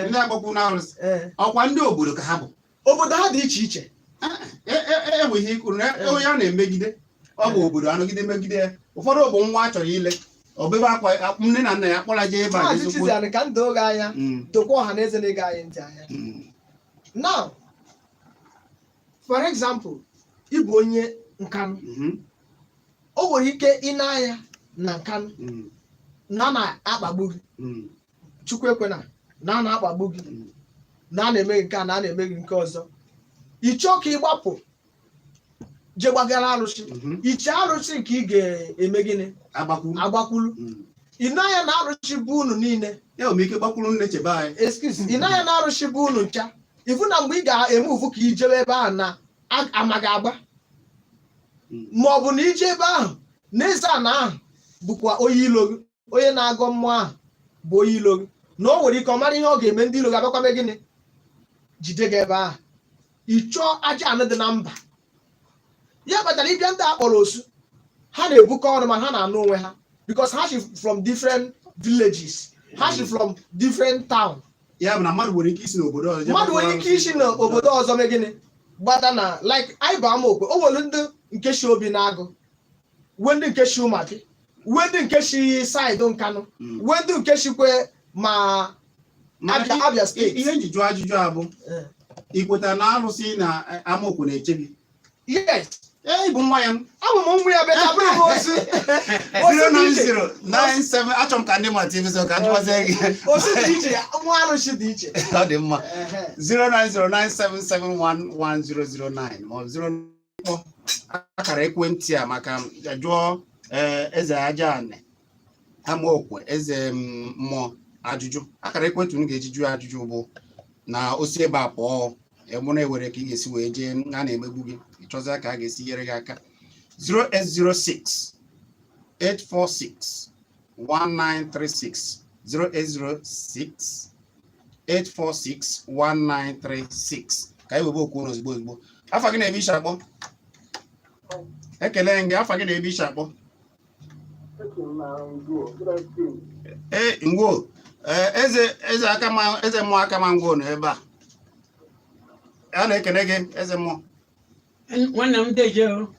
ndị agbakwuru na arụsị, ọkwa ndị obodo ka ha bụ? Obodo ha dị iche iche. Enwe ihe ikwuru na onye a na-emegide, ọ bụ obodo anọgide megide ya. Ụfọdụ bụ nwa a chọrọ ile obebe akwa, nne na nna ya kpọrọ jee ebe a. Maazị jee Chiziani, ka m doo gị anya, dokwa ọha na eze na-ege anyị ntị anya. Now, for example, ị bụ onye Nkanụ. O nwere ike ị na-anya na Nkanụ na na-akpagbu gị. Chukwu ekwena na a na-akpagbu gị, na a na-eme gị nke a, na a na-eme gị nke ọzọ. Ị chọọ ka ị gbapụ je gbagara arụsị. Iche arụsị nke ị ga-eme gịnị? Agbakwuru. Agbakwulu. Ị na-anya na arụsị bụ unu niile. Ya nwere ike gbakwuru nne chebe anyị. Excuse, ị na-anya na arụsị bụ unu ncha, ifu na mgbe ị ga-eme ufu ka ijebe ebe ahụ na ama ga-agba, ma ọ bụ na ije ebe ahụ na eze ana ahụ bụkwa onye ilo gị, onye na-agọ mmụọ ahụ bụ onye ilo gị, na o nwere ike ọ mara ihe ọ ga-eme, ndị ilo gị abịakwa mee gịnị? Jide gị ebe ahụ. Ị chọọ aja anụ dị na mba. Ya kpatara ịbịa ndị a kpọrọ osu, ha na-ebukọ ọnụ, ma ha na-anụ onwe ha, because ha si from different villages, ha si from different town. Ya bụ na mmadụ nwere ike isi n'obodo ọzọ jee Mmadụ nwere ike isi n'obodo ọzọ mee gịnị? Gbata na like anyị bụ Amaokwe, o nwere ndị nke si Obi na-agụ, wee ndị nke si Ụmụadị, wee ndị nke si side Nkanụ, wee ndị nke sikwe ma Mana Abia, Abia State. Ihe nji jụọ ajụjụ a bụ, ị kwetara na arụsị na Amaokwe na-eche gị? Yes. Ee, ị bụ nwa ya. Abụ m nwa ya, beta abụrụ m osu. Osu dị iche. 09097, achọrọ m ka ndị ma TV so ka jụwazie gị. Osu dị iche, nwa arụsị dị iche. Ọ dị mma. 09097711009 ma ọ bụ 0 kpọ akara ekwentị a maka jụọ, ee, eze aja anị Amaokwe, eze mmụọ ajụjụ. Akara ekwentị unu ga-eji jụọ ajụjụ bụ na osi ebe a pụọ ebe na ewere ka ị ga-esi wee jee a na-emegbu gị, ịchọzịa ka a ga-esi nyere gị aka: 0806 846 1936, 0806 846 1936. Ka anyị webe okwu ozugbo ozugbo. Afa gị na ebe i si akpọ? Ekele gị. Afa gị na ebe i si akpọ? Ee, ngwo. Ee, eze aka ma eze mmụọ aka ma ngwo nọ ebe a. A na-ekene gị, eze mmụọ. Nwanne m, deje o.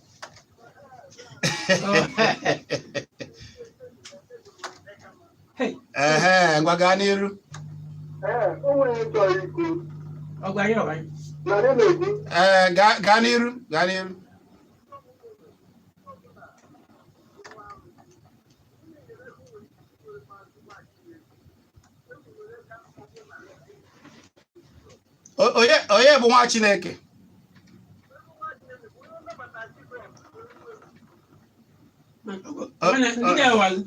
Hey, Ehe, ngwa, gaa n'iru. Ee, o nwere chọrọ ikwu. Ọ gwara ya, ọ gwara ya. Na ya na-ekwu. Ee, gaa n'iru, gaa n'iru. Onye bụ nwa Chineke? Nwanne, ndị na-ewa gị.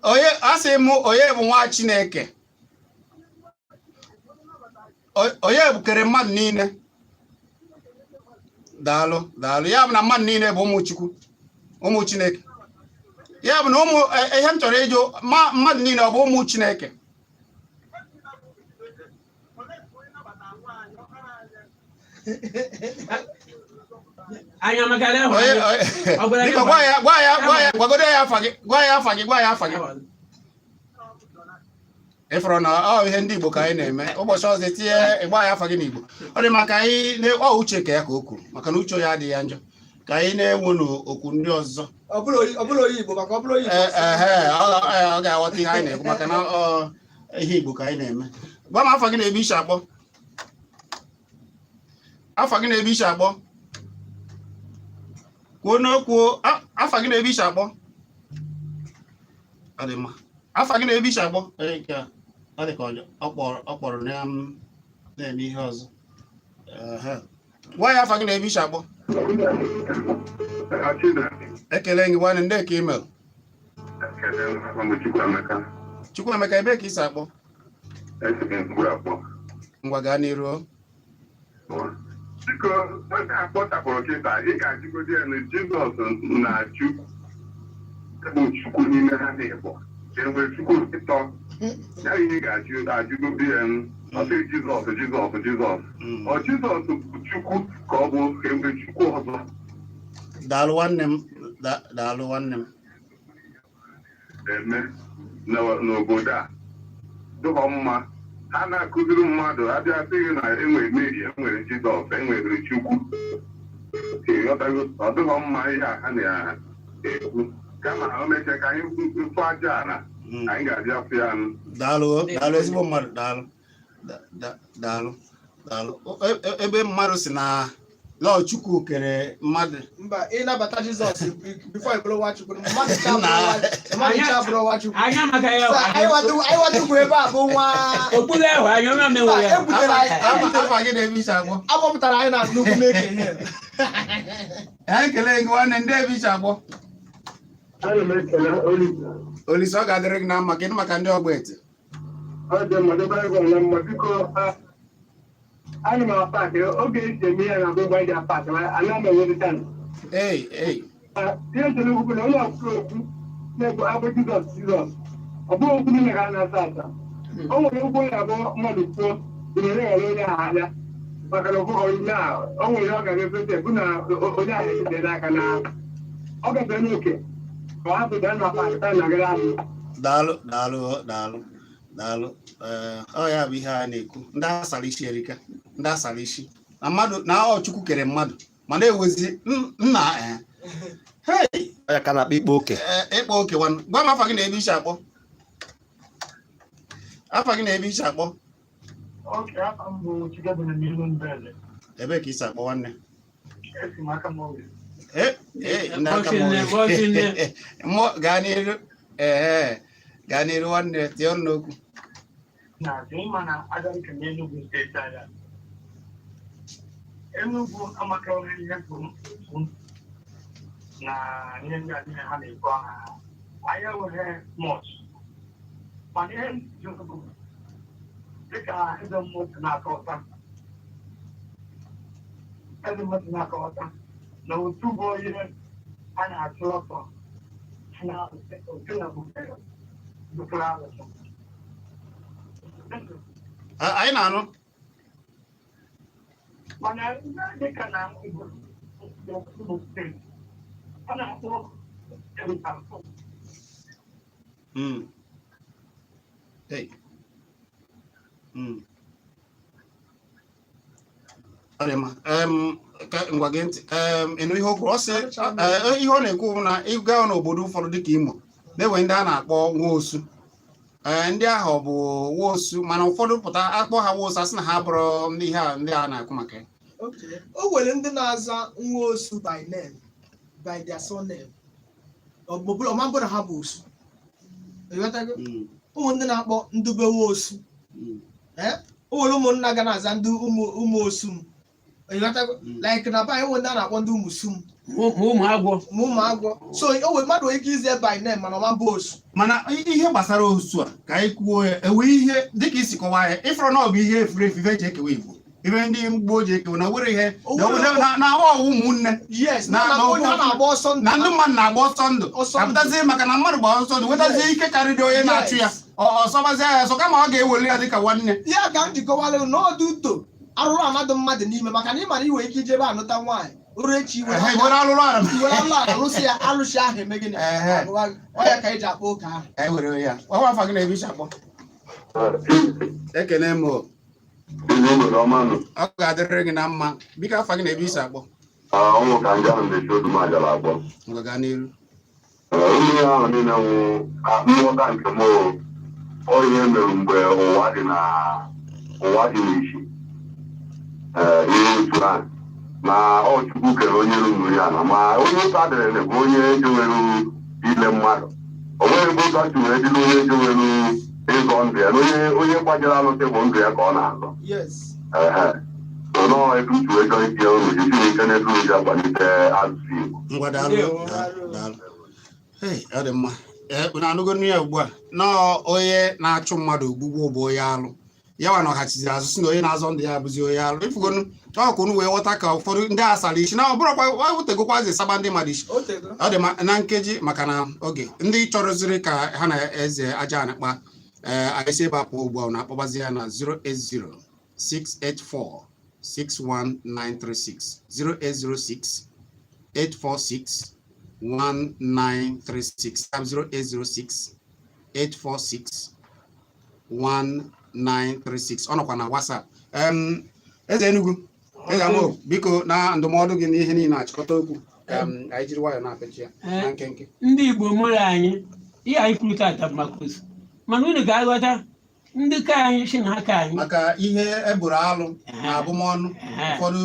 Onye asị m, onye bụ nwa Chineke? Onye kere mmadụ niile? Daalụ, daalụ. Ya bụ na mmadụ niile bụ ụmụ Chukwu, ụmụ Chineke. Ya bụ na ụmụ ihe m chọrọ ịjụ ma mmadụ niile ọ bụ ụmụ Chineke? Anya maka na ịhụ Onye anya. Ọ gwara gị Biko, gwa ya, gwa ya, gwa ya, gwagodo ya afa gị, gwa ya afa gị, gwa ya afa gị. Ịfụrụ na ọ ihe ndị Igbo ka anyị na-eme. Ụbọchị ọzọ etinye ịgba ya afa gị n'Igbo. Ọ dị maka anyị ọ uche ka ya ka o kwuru, maka na uche ya adịghị ya njọ. Ka anyị na-enwe n'okwu ndị ọzọ. Ọ bụrụ onye Igbo, maka ọ bụrụ onye Igbo. Ehe, ọ ga-aghọta ihe anyị na-ekwu, maka na ọ ihe Igbo ka anyị na-eme. Gwa m afa gị na ebe i si akpọ. Afa gị na ebe i si akpọ. Kwuo n'okwu. Afa gị na ebe i si akpọ. Ọ dị mma. Afa gị na ebe i si akpọ. Onye nke a, ọ dị ka ọ kpọrọ na m na-eme ihe ọzọ. Ehe. Gwa ya afa gị na ebe i si akpọ. Ekele gị, nwanne. Ndị ka email. Chukwuemeka. Chukwuemeka, ebe ka i si akpọ? Ngwa, gaa n'iru o. Biko, onye akpọtapụrụ kịta, ị ga-ajụgodi ya na Jizọs na Chukwu bụ Chukwu n'ime ha na-ịbụ enwe Chukwu ịtọ ya. Ihe ị ga-ajụ, ajụgodi ya. Ọ sị Jizọs, Jizọs, Jizọs. Ọ Jizọs bụ Chukwu ka ọ bụ enwe Chukwu ọzọ? Daalụ, nwanne m. Daalụ, nwanne m. Eme n'obodo a dụghọ mma. Ha na-akụziri mmadụ abịa sị gị na enwere Meri, enwere Jizọs, enwere Chukwu. Ịghọtago? Ọ dịghọ mma ihe a ha na-ekwu, kama o mechaa ka anyị mfụ aja ala. Anyị ga-abịa fụ ya nụ. Daalụ o, daalụ, ezigbo mmadụ, daalụ. Daalụ, daalụ. Ebe mmadụ si na lọọ Chukwu kere mmadụ. Mba, ịnabata Jizọs before ị bụrụ nwa Chukwu. Mmadụ cha bụrụ nwa Chukwu. Anya maka ya. Sir, anyị wadukwu ebe a bụ nwa. Okpuru ahụ anya onye omenwe ya. Ebutere anyị. Afa gị na ebe i si akpọ? Agbapụtara anyị na nnukwu meke ihe. Anyị kelee gị, nwanne. Ndị ebe i si akpọ? Ana m ekele Olisa. Olise, ọ ga-adịrị gị na mma. Kedu maka ndị ọgba ete? Ọ dị mma, debe anyị na mma. Biko, ana m apaki oge eji eme ya na abụ mgbe anyị ji apaki, ma ana m enweta time. Ei, ei. Ihe chere okwu bụ na onye ọkpụrụ okwu na-ekwu abụ Jizọs, Jizọs, ọ bụghị okwu niile ka a na-asa asa. O nwere okwu ya abụọ mmadụ kwuo nwere ghara onye ahụ anya, maka na ọbụghị onye ahụ o nwere ihe ọ gara efete bụ na onye ahụ ejide n'aka na ọ gafere n'oke ka ọ hapụ daa na pakịta na gara ahụ. Daalụ, daalụ, daalụ, daalụ. Ee, ọ ya bụ ihe a na-ekwu. Ndị asara isi erika, ndị asara isi na mmadụ na ọ Chukwu kere mmadụ, mana ewezi nna ee. Hey! Ọ ya ka na-akpọ ikpe oke. Ee, ịkpọ oke nwanne. Gwa m afa gị na ebe i si akpọ. Afa gị na ebe i si akpọ. Okay, afa m bụ Chidebere n'ihu Mbele. Ebee ka i si akpọ, nwanne? Esi m aka m oge. Ee, ee, ndị aka m. Bọsịnne, bọsịnne. Mmụọ, gaa n'iru. Ee, gaa n'iru, nwanne, tie ọnụ n'okwu. Na-azụ ịma na agaghị m Enugu steeti anya. Enugu amaka ihe bụ nsogbu na ihe ndị a niile ha na-ekwu aha ha. Anyị enweghị much. Mana ihe m jụrụ bụ, dịka eze mmụọ si na-akọta, eze mmụọ si na-akọta na otu bụ ihe a na-achụ ọsọ na otu na butere arụsị. Anyị na-anụ. Mana ihe dịka na Igbo Imo steeti, a na-akpọ Eruka. Hey. Ọ dị mma. Ngwa gee ntị. Ịnụ ihe o kwuru, ọ sị ihe ọ na-ekwu bụ na ịga n'obodo ụfọdụ dịka Imo na-enwe ndị a na-akpọ nwaosu. Ee, ndị ahụ bụ nwaosu, mana ụfọdụ pụta akpọ ha nwaosu, asị na ha bụrụ ndị ihe a ndị a na-ekwu maka ya. Okay. O nwere ndị na-aza nwaosu by name, by their surname. Ọ bụ ọma bụrụ na ha bụ osu. Ịghọtago? Ụmụ ndị na-akpọ ndube nwaosu. Eh? O nwere ụmụnna ga na-aza ndị ụmụ ụmụ osu m. Ịghọtago? Like na be anyị, nwere ndị a na-akpọ ndị ụmụ sum. Ma ụmụ agwọ. Ma ụmụ agwọ. So o nwere mmadụ nwere ike ize by name, mana ọma bụ osu. Mana ihe gbasara osu a, ka anyị kwuo ya, ewe ihe dịka isi kọwaa ya, ịfọrọ na ọ bụ ihe efuru efu, ife eji ekewa Igbo, ife ndị gboo ji ekewa na were ihe na ọ ụmụnne. Yes, na onye a na-agba ọsọ ndụ. Na ndị mmadụ na-agba ọsọ ndụ. Ọsọ ndụ. Apụtazie maka na mmadụ gbara ọsọ ndụ, nwetazie ike karịrị onye na-achụ ya, ọ sọbazie ya ọsọ kama ọ ga-ewere ya dịka nwanne. Ya ka m jikọwara na ọdụ uto arụrụ amadụ mmadụ n'ime, maka na ị mara iwe ike ijebe anụta nwaanyị oru echi, iwere Ehe, were alụrụ ara. Iwere alụ ala rụsị ya, alụsị ahụ eme gịnị? Ehe. Agụwa gị. Ọ ya ka eji akpọ ụka ahụ. E were ya ọwa. Afa gị na ebe isi akpọ? Ekene m o. Ndị obodo ọma nụ. Ọ ga-adịrịrị gị na mma. Biko, afa gị na ebe isi akpọ? Ọnwụ ka ndị ahụ na-echi odu majara akpọ. Ngwa, gaa n'iru. Ụmụ ihe ahụ niile nwụ nghọta nke m o. Ọ ihe mere mgbe ụwa dị na ụwa dị n'isi. Ee, ihe otu ahụ na ọ Chukwu kere onye ruru ya na ma onye ụka dịrị bụ onye jewere ile mmadụ, o nweghị ebe ụka si wee dị na onye jewere ịzọ ndụ ya, na onye gbajere alụsị bụ ndụ ya ka ọ na-azọ. Ehe, nọọ ebe uche wee chọọ itinye uru jisi ike n'ebe uru akwalite asụsụ Igbo. Ngwa, daalụ. Ndewo. Daalụ, daalụ. Hey, ọ dị mma. Ee, unu anụgo nnu ya ugbu a nọọ, onye na-achụ mmadụ ogbugbu bụ onye alụ ya nwa na ọhachiziri azụ si na onye na-azọ ndụ ya abụzi onye alụ. Ifugonu ọ ka unu wee ghọta ka ụfọdụ ndị a sara isi na ọ bụrụkwa wetegokwazi saba ndị mmadụ isi. O tego. Ọ dị mma, na nkeji, maka na oge, ndị chọrọziri ka ha na eze aja anakpa, ee, anyị si ebe a pụọ ugbu a, na-akpọbazi ya na 080 684 61936, 0806 846 1936, 0806 846 1936. Ọ nọkwa na WhatsApp. Eze Enugu, eze Amaokwu, biko, na ndụmọdụ gị n'ihe niile achịkọta okwu ka anyị jiri nwayọọ na-apịachi ya na nkenke. Ndị Igbo mụrụ anyị, ihe anyị kwuru tata bụ maka osu, mana unu ga-aghọta ndị ka anyị si na aka anyị maka ihe eburu alụ na abụmọnụ. Ụfọdụ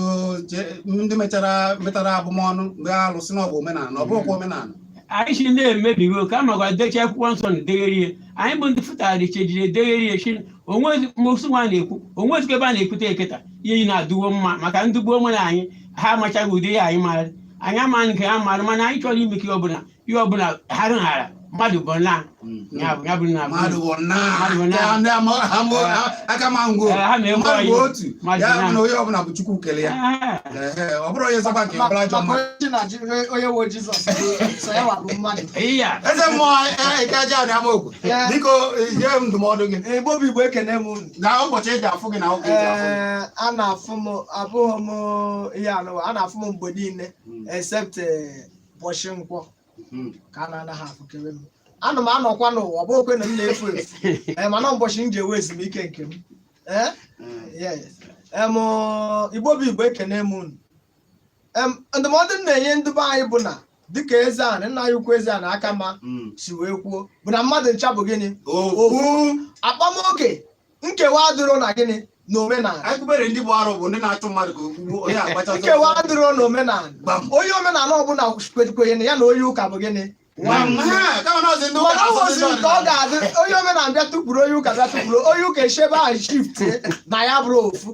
ndị mechara metara abụmọnụ mgbe alụ si na ọ bụ omenala, ọ bụrụkwa omenala. Anyị si na-emebigo ka a makwa dechi akwụkwọ nsọ na degherie anyị bụ ndị fụtara chejiri edegherie chi onwe mosu nwa na-ekwu onwezikwa ebe a na-ekwute eketa ihe yi na-adụwo mma maka ndị gboo mụrụ anyị, ha amachaghị ụdị ihe anyị mara, anyị ama nke ha mara, mana anyị chọrọ ime ka ihe ọbụla hara hara mmadụ bụ na ya bụ na mmadụ bụ Mmadụ bụ na na. Ndị aka ma ngwo. Ee, ha na-ekwe mmadụ bụ anyị. otu. Mmadụ ya bụ bụ na. Na onye ọbụla bụ Chukwu kele ya. Ehe, ọ bụrụ onye zọba nke ọbụla ajọ Maka mmadụ. onye chi na onye wo Jizọs bụ sọ ya wa bụ mmadụ. Iya. Eze mmụọ eke aja na Amaokwu, Yeah. biko, nye m ndụmọdụ gị. Igbo bụ Igbo, ekene m unu. Na ụbọchị eji afụ gị na oge eji afụ gị. Ee, a na-afụ m, abụghị m ihe anụwa, a na-afụ m mgbe niile except ụbọchị nkwọ ka a na-anaghị afụkere m. Ana m anọkwa n'ụwa, ọ bụghịkwe na m na-efu efu. Ee, mana ụbọchị m ji ewe ezumike nke m. Ee, yes. Igbo bụ Igbo, ekene m unu. Ndụmọdụ m na-enye ndị be anyị bụ na dịka eze a nna anyị ukwu eze a na aka ma si wee kwuo bụ na mmadụ ncha bụ gịnị? Okwu. Akpamoke nkewa adịrọ na gịnị? Na omenala. Anyị kwubere ndị bụ arụ bụ ndị na-achụ mmadụ ka ogbugbu onye agbacha ọsọ. Nkewa adịrọ n'omenala. Gbam. Onye omenala ọbụla kwenye na ya na onye ụka bụ gịnị? Gbam. Ha, kama na ọzọ ndị ụka Mana ọ na-asọzi nweziri ndị ka ọ ọdịnala. ga-adị, onye omenala bịa tụpụrụ onye ụka, bịa tụpụrụ onye ụka, echebe ahụ shift na ya bụrụ ofu.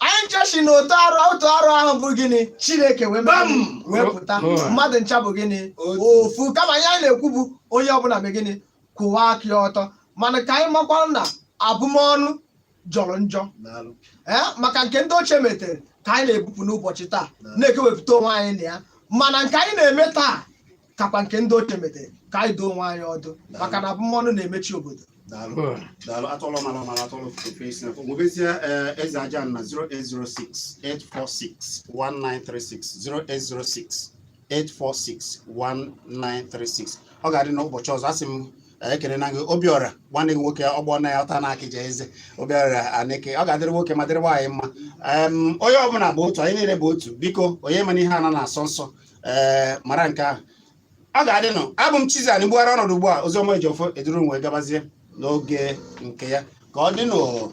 Anyị nche si na otu arụ, otu arụ ahụ bụ gịnị? Chineke wee mee Gbam! gịnị? Wee pụta. Mmadụ ncha bụ gịnị? Otu. Ofu. Kama ihe anyị na-ekwu bụ onye ọbụla mee gịnị? Kwụwa aka ya ọtọ. Mana ka anyị makwa na abụmọnụ jọrọ njọ. Daalụ. Ee, maka nke ndị ochie metere ka anyị na-ebupụ n'ụbọchị taa, na-ekewepụta onwe anyị na ya, mana nke anyị na-eme taa kakwa nke ndị ochie metere. Ka anyị doo onwe anyị ọdụ, maka na abụmọnụ na-emechi obodo. Daalụ, daalụ. Atọlọ mara mara atọlọ ofe isi na nwebezie. Eze aja na 0806 846 1936, 0806 846 1936. Ọ ga-adị n'ụbọchị ọzọ. Asị m ekele na gị, Obiọra, nwanne gị nwoke ọgbọ na ya ọta na akịja eze Obiọra Aneke. Ọ ga-adịrị nwoke ma dịrị nwaanyị mma. Onye ọbụla bụ otu, anyị niile bụ otu. Biko, onye mana ihe ana na-asọ nsọ, ee, mara nke ahụ. Ọ ga-adịnụ. Abụ m Chizzy Gbugharị ọnọdụ ugbu a. Oziọma Ejiofor eduru wee gabazie n'oge nke ya. Ka ọ dịnụ.